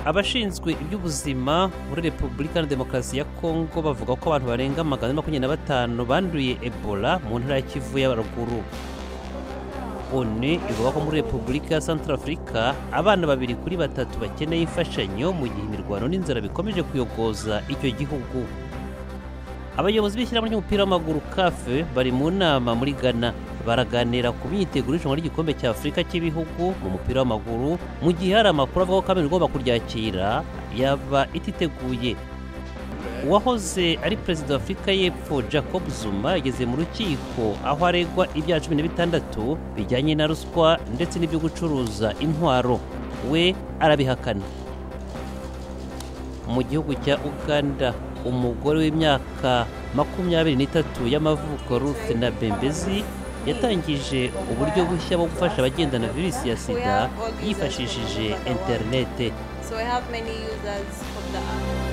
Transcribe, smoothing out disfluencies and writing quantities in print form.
Abashinzwe iby'ubuzima muri Repubulika na Demokarasi ya Kongo bavuga ko abantu barenga 425 banduye Ebola mu ntara ya Kivu y'Abaruguru. ONU ivuga ko muri Repubulika ya Centrafrica abana babiri kuri batatu bakeneye imfashanyo mu gihe imirwano n'inzara bikomeje kuyogoza icyo gihugu. Abayobozi b'ishyirahamwe ry'umupira w'amaguru CAF bari mu nama muri Ghana, baraganira ku myiteguro y'irushanwa ry'igikombe cya Afurika cy'ibihugu mu mupira w'amaguru, mu gihe hari amakuru avuga ko Cameroon igomba kuryakira yaba ititeguye. Uwahoze ari perezida wa Afurika y'Epfo Jacob Zuma yageze mu rukiko aho aregwa ibyaha 16 bijyanye na ruswa ndetse n'ibyo gucuruza intwaro, we arabihakana. Mu gihugu cya Uganda, umugore w'imyaka 23 y'amavuko Ruth Nabembezi yatangije uburyo bushya bwo gufasha abagendana virusi ya sida yifashishije interinete. So I have many users of the app.